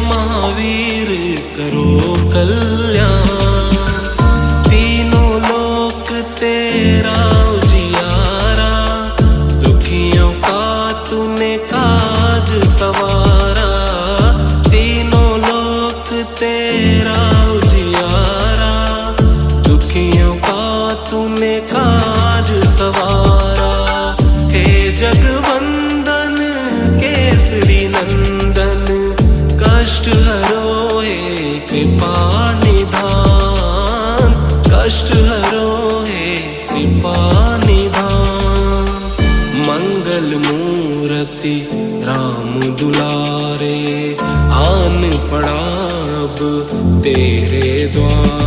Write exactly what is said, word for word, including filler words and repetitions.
महावीर करो कल्याण। तीनों लोक तेरा उजियारा, दुखियों का तूने काज सवारा। तीनों लोक तेरा उजियारा, दुखियों का तूने काज सवारा। हे जगवंदन केसरी नंदन, कष्ट हरो हे कृपा निधान, कष्ट हरो हे कृपा निधान। मंगल मूरति राम दुलारे, आन पड़ा अब तेरे द्वार।